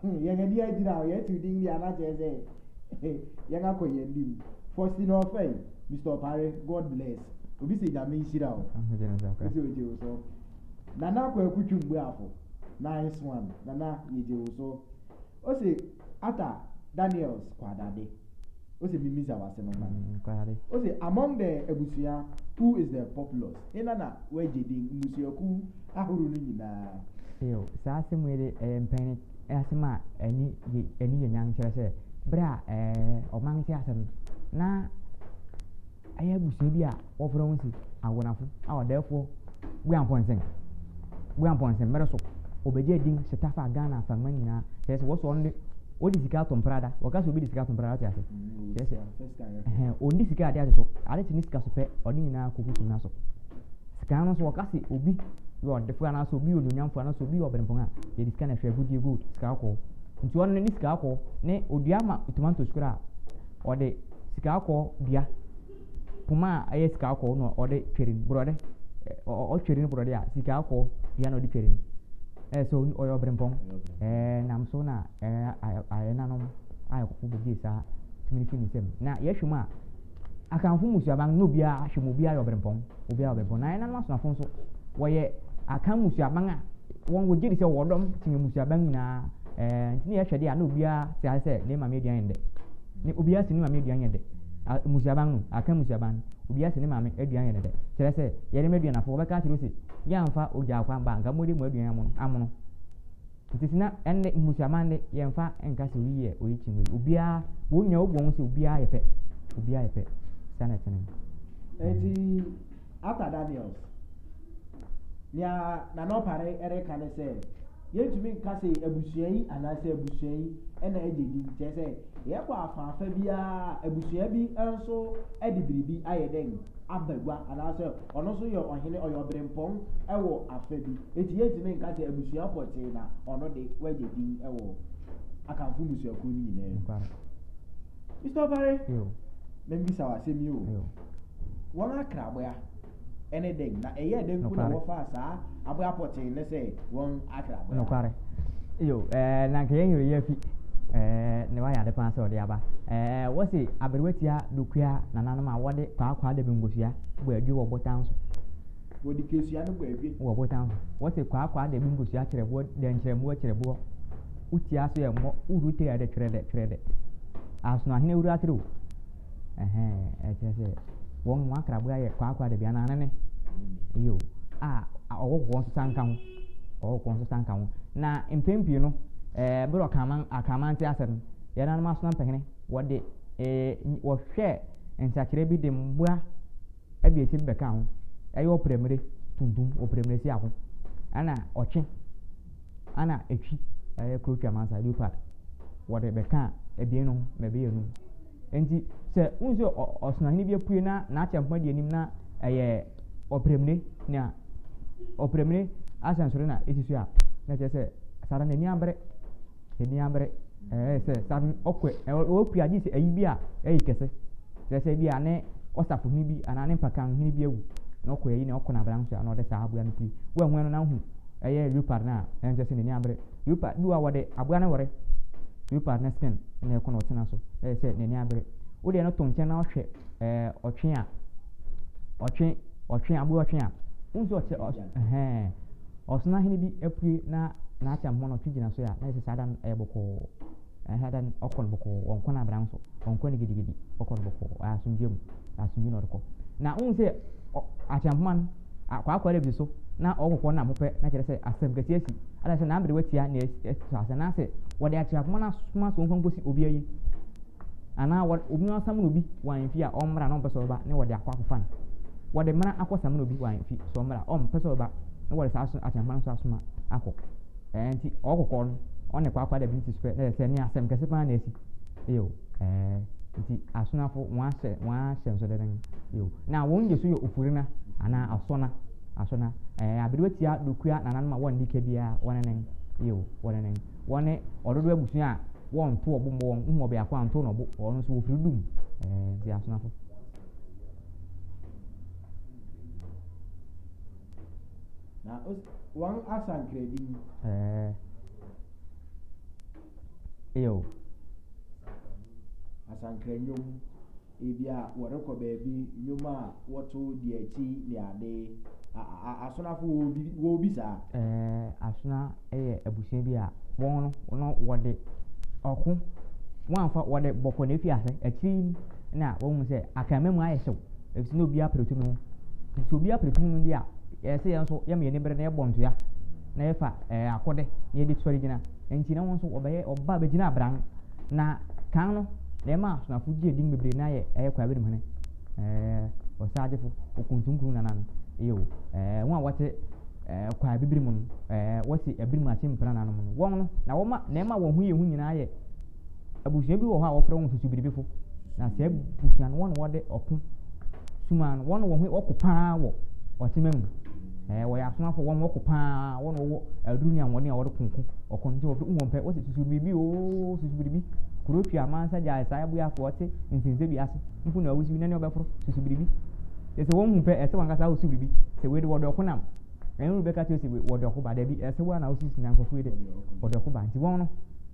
yɛn ani agyina o yɛn ti din bi ana kyerɛ sɛ yɛn akɔ yɛn nim. Faustina Ofei Mr. Opare God bless. Obi sɛ nyame nhyira o. Osi ogye wo so. Nana Kwaku Twumbuafo nice one Nana yɛgye wo so. Ose Arthur Daniels Kwadade. Ose mimisa w'asɛm mma no. Nkwade. Ose among the abusua who is the populous? Hena na wagye din mmusuakuw ahorow no nyinaa? Ew, saa asɛm wei de ɛyɛ mpɛn asɛm a ani yɛ ani yɛ nyan kyerɛ sɛ bere a ɛɛ ɔman te ase no na ɛyɛ abusua bi a wɔfrɛ wɔn si Agonafo a ɔdɛɛfoɔ Guampɔnsen Guampɔnsen mmere so ɔbɛgye din setafa Ghana afamma nyinaa kyerɛ sɛ wɔsɔ ɔno de wɔde sika ato mprada wɔka sɛ obi de sika ato mprada ɔte ase kyerɛ sɛ ɛhɛn ɔndi sika ade ase so ade kye ne sika so pɛ ɔde nyinaa kɔgu sumina so sika no nso wɔka sɛ obi yɛ ɔdefo anaasɛ obi yɛ onuonyamfo anaasɛ obi yɛ ɔberempɔn a yɛde sika na ɛhwɛ agudie gold sika kɔkɔɔ nti ɔno ne sika kɔkɔɔ ne odua ma tomatoes koraa ɔde sika kɔkɔɔ dua poma a ɛyɛ sika kɔkɔɔ na ɔde twere no borɔde ɔtwere no borɔde a sika kɔkɔɔ dua na ɔde twere no ɛɛ sɛ ɔyɛ ɔberempɔn ɛɛ nam so na ɛɛ ayɛ nanom ayɛ kɔkɔɔ bɛgye saa tumi no fi ne nsam na yɛhwɛ mu a Akanfo mmusuaban na obiara hwɛ mu obiara yɛ ɔberempɔn obiara yɛ ɔberempɔn na yɛn nanom asonafo nso wɔyɛ Akan mmusuaban a wɔn wɔgye di sɛ wɔwɔ dɔm kyɛn mmusuaban nyinaa ɛɛ nti ne yɛhwɛ deɛ a na obiara te ase sɛ ne maame aduan yɛ dɛ ne obiara si ne maame aduan yɛ dɛ mmusuaban no Akan mmusuaban no obiara si ne maame aduan yɛ dɛ kyerɛ sɛ yɛde ma aduanafo wɔbɛka akyerɛ sɛ yɛamfa ogya akwan ba nka mo de mo aduan amono amono Nti sɛ na ɛnde mmusuaman de yɛmfa nka sɛ oyi yɛ oyi kyen wei. Obiara, wɔn nyinaa wobu wɔn ho sɛ obiara yɛ pɛ. Obiara yɛ pɛ. Saa na ɛtene. Enti Arthur Daniels, nea Nana Opare reka ne sɛ, yɛntumi nka sɛ abusua yi anaasɛ abusua yi na agye din. Kyerɛ sɛ, yɛkɔ afaafa biara abusua bi nso de biribi ayɛ dɛn aba gua anaasɛ ɔno nso yɛ ɔhene, ɔyɛ ɔberempɔn wɔ afa bi. Enti yɛntumi nka sɛ abusua pɔtee na ɔno de wagye din wɔ Akanfo mmusuakuo no nyinaa mu. Mr. Opare, memmisa wo asɛm yi o. Wɔn akra aboa ne dɛn na ɛyɛɛ dɛn mpo na wɔfaa saa aboa pɔtee no sɛ wɔn akra aboa? Nokware. Yo, ɛɛ na nka yɛn yɛrɛ yɛ afi ɛɛ ne wayɛ ade paa sɛ ɔde aba. Ɛɛ wɔsi aberewa tia dokua nananom a wɔde kwaakwa de nkosua bɔ adwi wɔ botan so. Wɔde kesua no bɔ adwi. Wɔ botan so. Wɔsi kwaakwa de nkosua kyerɛ boɔ dɛnkyerɛmboɔ kyerɛ boɔ. Wotia so yɛ mmɔ wohuru tiri a ɛde twerɛ dɛ twerɛ dɛ. Asono ahene wura tiri o. Ɛhɛn, ɛkyerɛ sɛ wɔn wɔn akraboa yɛ kwaakwa dabi anaa anene. Iyo, a ɔwɔ kɔkɔɔ nso san ka ho. Ɔwɔ kɔkɔɔ nso san ka ho. Na mpɛn pii no, ɛɛ bere ɔkraman akraman te ase no, yɛn nanom asona mpɛhene wɔde ɛɛ wɔhwɛ nsakyerɛ bi de mmoa abiɛsa bi bɛka ho. Ɛyɛ ɔprɛmire tuntum, ɔprɛmire si ako, ɛna ɔtwe, ɛna etwi. Ɛyɛ Kurotwi amansa, leopard. Wɔde bɛkaa abien no ho ma ɛbɛyɛ anum. Enti sɛ wohu sɛ ɔsonohene bi apue na n'akyɛmpoma di anim na ɛyɛ ɔprɛmire nea ɔprɛmire ahyɛnsode na esi so a, na kyerɛ sɛ saa da n'ani abere. N'ani abere. Ɛyɛ sɛ saa no ɔkɔ ɔpue agye sɛ ayi bi a ɛyɛ kɛse. Kyerɛ sɛ bi a ne ɔsafohene bi anaa ne mpakanhene bi awu na ɔkɔ ayi na ɔkɔ n'abran so a na ɔde saa aboa no pue. Woahu ɛno na wohu ɛyɛ leopard no a, ɛnkyerɛ sɛ n'ani abere. Leopard bi wɔ a wɔde aboa no were leopard ne skin na ɛkɔ na ɔtena so ɛyɛ sɛ n'ani abere. Wo deɛ no to nkyɛn na ɔhwɛ ɛɛ ɔtwe a ɔtwe ɔtwe aboa ɔtwe a wohu sɛ ɔkyɛ ɛhɛn ɔsono ahene bi apue na n'akyɛ ho na ɔtwe gyina so a na ɛsɛ saa da no ɛyɛ bɔkɔɔ. Ɛhɛn da no ɔkɔ no bɔkɔɔ ɔnkɔ no abran so ɔnkɔ no gidigidi ɔkɔ no bɔkɔɔ ɛyɛ asomdwoe mu asomdwoe na ɔde kɔ. Na wohu sɛ akyɛmpoma no Akwaakwa David so na ɔwɔ kɔkɔɔ nam ho pɛ na kyerɛ sɛ asɛm kɛse asi. Ada sɛ n'abere watia na ɛsɔ ase anaasɛ wɔde akyerɛpoma no asoma so wɔmfa nkosi obi ayi. Anaa wɔ obi no asamena obi wɔ ahemfie a ɔmmra na ɔmpɛ sɛ ɔbɛba na wɔde akɔ akɔfa no. Wɔde mmara akɔ samena obi wɔ ahemfie sɛ ɔmmra ɔmpɛ sɛ ɔbɛba na wɔde saa akyerɛpoma no nso asoma akɔ. Ɛɛ nti ɔwɔ kɔkɔɔ no ɔne kwaakwa David ti so pɛ na kyerɛ sɛ ne asɛm kɛse paa na asi. Eyo. Ɛɛ, nti asonafo wɔn ahyɛ wɔn ahyɛnsode no yo. Na wɔn gye so yɛ ofurina anaa asɔna asɔna. Ɛɛ, aberewa tia dokua nananom a wɔnni ka biara wɔne nen yo wɔne nen. Wɔne ɔdodo abusua a wɔnto ɔbo mmɔ wɔn, wohu ɔbeako a nto no ɔbo, ɔno nso wɔfiri dum. Ɛɛ, nti asonafo. Na wɔn asankradin. Ɛɛ. Ew. Asankra nnwom, ebia wɔrekɔ baabi, nnwom a wɔto di akyi ne ade. Asonafo wɔ bi wɔ bi saa? Ɛɛ, Asona yɛ abusua bi a wɔn no no wɔde ɔko wɔamfa wɔde bɔkɔ na efi ase. Akyiri yi na wɔhu sɛ akanma mu ayɛ hyew efisɛ na obiara pere tumi ho. Nti sɛ obiara pere tumi ho deɛ a, ɛyɛ sɛ yɛn nso yɛma yɛn ani bere na yɛbɔ ntoa na yɛfa ɛɛ akode na yɛde sɔre gyina. Enti na wɔn nso wɔbɛyɛ wɔba bɛgyina abran. Na kan no, na ɛma asonafo gye din bebree na yɛ ɛyɛ kwa binom hene. Ɛɛ ɔsagyefo, okuntunkun nana no, ɛyɛ o. Ɛɛ wɔn a wɔte ɛɛ kwa bibiri mu no, ɛɛ wɔsi abirim akyi mpena nanom no, wɔn no, na wɔma na ɛma wɔn ho yɛ hu nyinaa yɛ Abusua bi wɔ hɔ a wɔfrɛ wɔn susubiribifo, na saa abusua no wɔn na wɔde ɔko suma no, wɔn na wɔn ho wɔko paa wɔ ɔtema mu. Ɛɛ wɔyɛ asomafo, wɔn wɔko paa, wɔn na wɔwɔ aduru ne ahoɔden a wɔde konko ɔko no. Nti wɔfrɛ wɔn pɛ, wɔsi susubiribi oo susubiribi. Kuro twi amansa gyae saa abuafo ɔte nsense bi ase mpo na awusiw na ne ɔbɛforo susubiribi. Sɛ wɔn hu pɛ, ɛsɛ wɔn ankasa ahosu biribi. Sɛ wei de wɔde ɔko nam. Ɛno no bɛka kyerɛ sɛ wɔde ɔko ba dabi, ɛsɛ wo a na wosisi na nkurɔfo yi de wɔde ɔko ba. Nti wɔn no,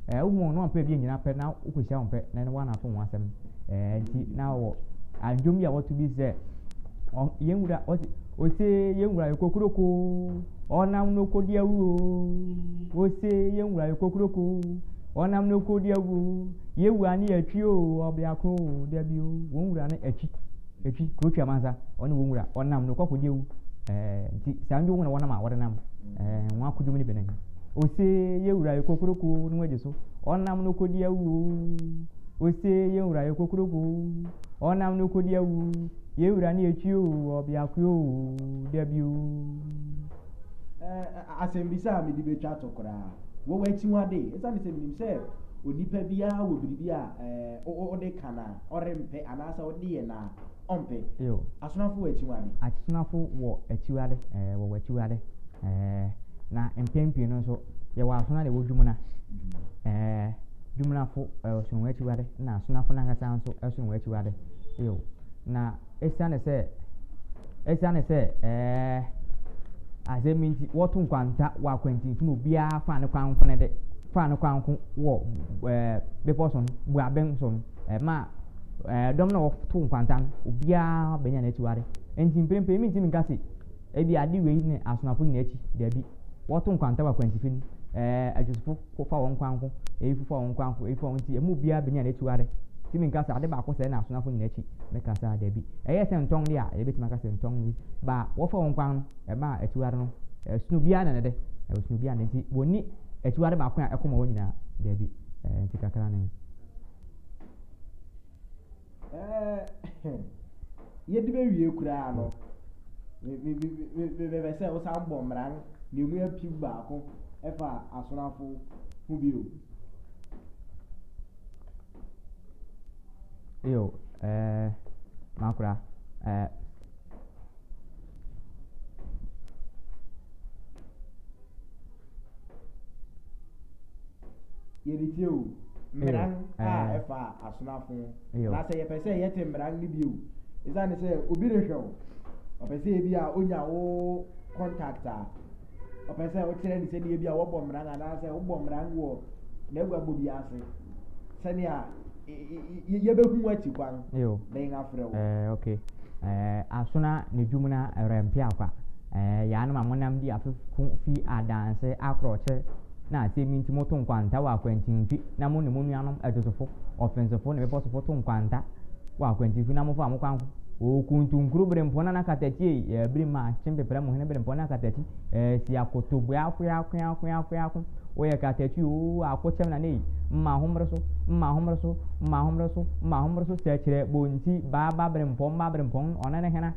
ɛɛ wohu wɔn na wɔn pɛ bi nyina pɛ na wokɔhyia wɔn pɛ na ɛne wɔn ato wɔn asɛm. Ɛɛ nti na wɔ andwom bi a wɔto bi sɛ yɛn wura ɔse ose yɛn wura yɛ kokuroko ɔnam no kodi awu o ose yɛn wura yɛ kokuroko ɔnam no kodi awu o yɛn wura ne yɛtwi o ɔbeako o dabi o wɔn wura ne akyi. Etwi, kuro twi amansa, ɔne wɔn wura, ɔnam no kɔkɔ gyewu. Ɛɛ nti saa ndwom na wɔnam a wɔde nam. Ɛɛ wɔn akodwom ne bɛnɛ. Ose yɛ wura yɛ kokoroko no agye so, ɔnam no kɔdi awu. Ose yɛ wura yɛ kokoroko, ɔnam no kɔdi awu. Yɛ wura ne etwi o, ɔbeako o, dabi o. Ɛɛ asɛmbisa a mede betwa to koraa. Wɔ w'akyiwade, esiane sɛ menim sɛ onipa biara wɔ biribi a ɛɛ wode ka no a ɔrempɛ anaasɛ wode yɛ no a ɔmpɛ. Yo. Asonafo wɔ akyiwade. Asonafo wɔ akyiwade, ɛɛ wɔwɔ akyiwade. Ɛɛ na mpɛn pii no nso yɛwɔ asona na ɛwɔ dwumuna. Ɛɛ dwumunafo ɛɛ sono wɔn akyiwade na asonafo no ankasa nso ɛsono wɔn akyiwade. Yo. Na esiane sɛ esiane sɛ ɛɛ asɛm bi nti wɔto nkwanta wɔ akwantinfo na obiara fa ne kwan nko ne de fa ne kwan nko wɔ ɛɛ bepɔ so no buaben so no ɛma ɛɛ dɔm na wɔto nkwanta no obiara bɛnya n'akyiwade nti mprempren mi ntumi nka se ebi ade wei ne asonafo nyinaa akyi daabi wɔto nkwanta wɔ akwantifi no ɛɛ adwosofo ko fa wɔn kwan ko, eyifo fa wɔn kwan ko, eyifo fa wɔn nti emu biara benya n'akyiwade. Nti menka sɛ ade baako sɛɛ na asonafo nyinaa akyi. Mɛka saa? Dabi. Ɛyɛɛ sɛ ntɔn de a, yɛbɛtumi aka sɛ ntɔn bi ba a wɔfa wɔn kwan no, ɛmaa akyiwade no, ɛsono biara na ne de, ɛsono biara na nti wɔnni akyiwade baako a ɛkɔ ma wɔn nyinaa. Dabi. Ɛɛ, nti kakra ne. Yɛde bɛwie koraa no, mepɛ sɛ wosan bɔ mmara no na ɛmu apim baako ɛfa asonafo ho. ho bio. Yo, ɛɛ, makora, ɛɛ. Yɛretie o, mmeran a ɛfa asonafo ho. Na sɛ yɛpɛ sɛ yɛte mmeran no bi o, ɛsiane sɛ obi rehwɛ wo, ɔpɛ sɛ ebi a onya wo contact a, ɔpɛ sɛ wokyerɛ ne sɛdeɛ bi a wɔbɔ mmeran anaasɛ wobɔ mmeran wɔ n'aguabɔ bi ase sɛnea yɛbɛhu akyi kwan na yɛn afrɛ wo. Eh, okay. Eh, asona ne dwumuna rɛmpe akwa. Eh, yaanom a monam di afe ko fi adanse akorɔkyere na asɛm yi nti moto nkwanta wɔ akwantinfi na mo ne mo nuanom adwosofo, ɔfensofo ne bepɔsofo to nkwanta wɔ akwantinfi na mofa mo kwan ko. Okuntunkuru berempɔn na n'akatakyi ei, eh, bere ma kye mpepra mu hene berempɔn na akatakyi, eh, si akotoboe akoe akoe akoe akoe ako. Woyɛ katakyi oo, akokyɛm na nei, mma ahommere so, mma ahommere so, mma ahommere so, mma ahommere so, sɛkyerɛ bonti, baaba berempɔn, mma berempɔn, ɔno ne hena?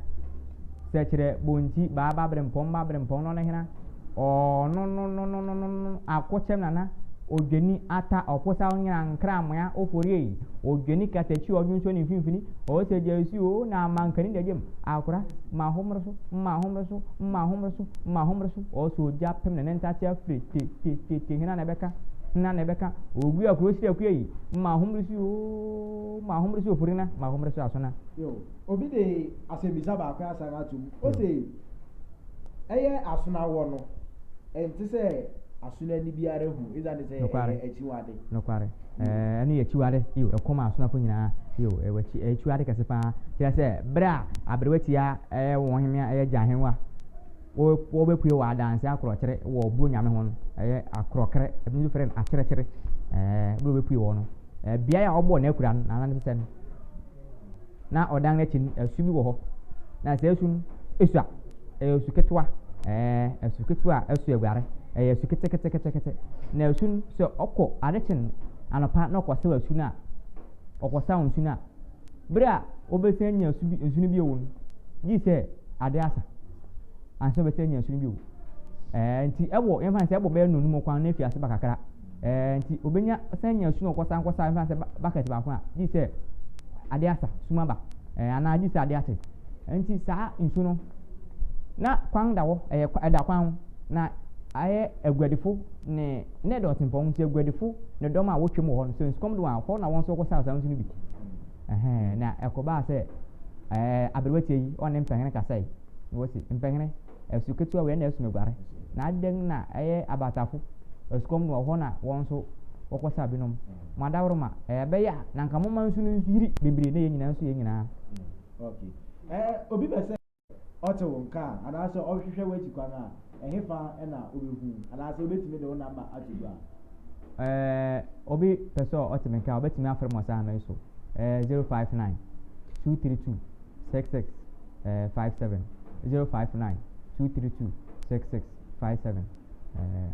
Sɛkyerɛ bonti, baaba berempɔn, mma berempɔn, ɔno ne hena? Ɔno no no no no no no akokyɛm nana odwani ata ɔposaw nyina nkra amoa ofori ei odwani katakyi ɔdwonsɔ ne mfimfini ɔsɛ gyasi o na amankani da gyam akora ma homere so ma homere so ma homere so ma homere so ɔsɛ ogya pem ne ne ntate afiri te te te te hena na ɛbɛka hena na ɛbɛka ogu akuro siri akua yi ma homere so o ma homere so ofori na ma homere so asona. Yo, obi de asɛmmisa baako asan atom. Ose Ɛyɛ asono awɔ no, ɛnte sɛ asono ani biara hu, esiane sɛ ɛyɛ akyiwade. Nokware. Ɛno yɛ akyiwade. Yiw, ɛkɔm a asonafo nyinaa. Yiw, ɛwɔ akyi, ɛyɛ akyiwade kɛse paa. Kyerɛ sɛ, bere a aberewa tia ɛyɛ wɔn hemmea, ɛyɛ gya ahengua, wɔbɛpue wɔ adanse akorɔkyere wɔ ɔbuo nyame ho no, ɛyɛ akorɔkere, ebi nso frɛ no akyerɛkyere, ɛɛ, bere a wɔbɛpue wɔ no, beae a ɔbɔɔ n'akura no, na ne sɛ no. Na ɔdan no akyi no, asu bi wɔ hɔ. Na saa asu no esua. Ɛyɛ asu ketewa. Ɛɛ asu ketewa a ɛso aguare. Ɛyɛ asu keteketekete. Na asu no, sɛ ɔkɔ ade kye no anɔpa na ɔkɔsaw asu no a, ɔkɔsaw nsu no a, bere a ɔbɛsan anya asu bi nsu no bio no, gye sɛ ade asa ansa ɔbɛsan anya nsu no bio. Ɛɛ nti ɛwɔ yɛmfa no sɛ ɛbɔ bɛyɛ nnɔnum kwan na efi ase ba kakra. Ɛɛ nti obenya san nya su na ɔkɔsan kɔsa mfa sɛ bucket baako a gye sɛ ade asa sum aba ɛɛ anaa gye sɛ ade akye. Nti saa nsu no na kwan da hɔ ɛyɛ ɛda kwan ho na ayɛ aguadifo ne ne ɛda ɔtempɔn nti aguadifo ne dɔm a wotwam wɔ hɔ no sɛ nsukɔm de wɔn a hɔ na wɔn nso kɔsa saa nsu no bi. Ɛhɛn na ɛkɔbaa sɛ ɛɛ aberewatie yi ɔne mpɛhene kasae na wɔsi mpɛhene Asu ketewa wei na ɛsom aguare. Na adɛn na ɛyɛ abatafo asukɔm no wɔ hɔ na wɔn nso wɔkɔsa binom? Mo adaworoma, ɛbɛyɛ a na anka momma nsu no nyiri bebree na yɛn nyinaa nso yɛn nyinaa. Okay. Eh, obi pɛ sɛ ɔte wo nka a, anaasɛ ɔhwehwɛ w'akyi kwan a, ɛhefa na obehu wo? Anaasɛ obetumi de wo namba ato gua? Eh, obi pɛ sɛ ɔte me nka a, obetumi afrɛ me wɔ saa namba yi so, eh, 059 232 66 eh, 57 059 232 66 57 eh,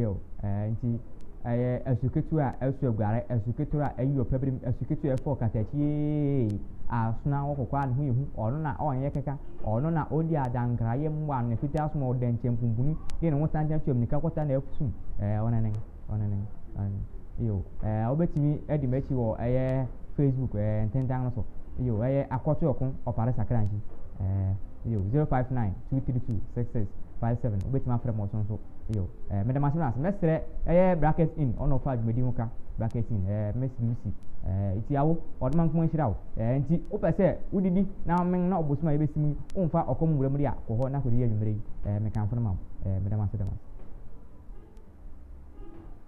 yo eh, nti ɛyɛ asu ketewa a ɛso aguare asu ketewa a ɛyi ɔpɛ birim asu ketewa a ɛfɔ katakyie asona wɔ kɔkɔɔ a ne ho yɛ hu ɔno na ɔnyɛ keka ɔno na ɔdi adankra yɛ mmoa no fitaa som ɔda nkyɛn pumpuni de ne ho sankyɛn to amnika kɔta na ɛfusum ɛɛ ɔnene ɔnene ɔnene yo ɛɛ wobɛtumi adi m'akyi wɔ ɛyɛ Facebook ɛɛ ntentan no so. Yo, ɛyɛ Akɔto Ɔko Ɔpare Sakrankyi. Ɛɛ, yo, 059 232 6657. Wobɛtumi afrɛ me wɔ so nso. Yo, ɛɛ, meda mo ase meda ase. Mɛsrɛ ɛyɛ Bracket In, ɔna ɔfa dwumadi ho ka. Bracket In, ɛɛ, Miss Lucy. Ɛɛ, nti awo, ɔdoma nko nhyira wo. Ɛɛ, nti wopɛ sɛ wodidi na women na ɔbosom a yɛbɛsi mu yi, womfa ɔkɔm nwura mu de a, kɔ hɔ na kɔdidi anwummerɛ yi. Ɛɛ, mekamfo no ma wo. Ɛɛ, meda mo ase da mo ase.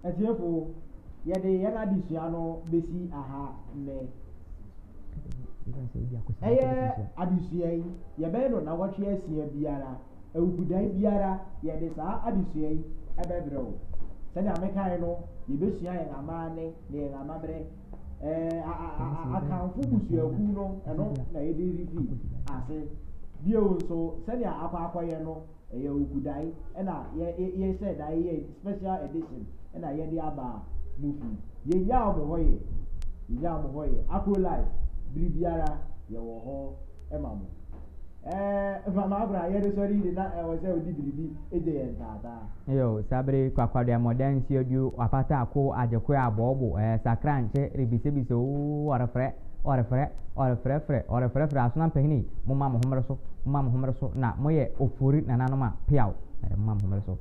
Atiefo, yɛde yɛn adesua no besi aha nnɛ. Ɛyɛ adesua yi, yɛbɛyɛ no nnawɔtwe asia biara. Awukudan biara, yɛde saa adesua yi bɛbrɛ wo. Sɛnea mekae no, yɛbɛsua yɛn amanne ne yɛn amammerɛ. Ɛɛ, Akanfo mmusuakuw no, ɛno na yɛde refi ase. Bio nso, sɛnea akɔ akɔyɛ no, Ɛyɛ Okudae na yɛ yɛ hyɛɛ da yɛ special edition na yɛde aba mo fi. Yɛnyaa mo hɔ yɛ, yɛnyaa mo hɔ yɛ. Acro Life, bere biara yɛwɔ hɔ ma mo. Ɛɛ mama akora yɛde sɔre yi de na ɛwɔ sɛ wode biribi gye yɛn taataa. Yo, saa bere kwakwadua mɔdan nsuaduo apata ako agyekoe abɔɔbo ɛɛ sakrankye rebisabisa oo ɔrefrɛ ɔrefrɛ ɔrefrɛfrɛ ɔrefrɛfrɛ asona mpanyini momma mo ho mmere so momma mo ho mmere so na moyɛ ofori nananom a peaw ɛɛ momma mo ho mmere so.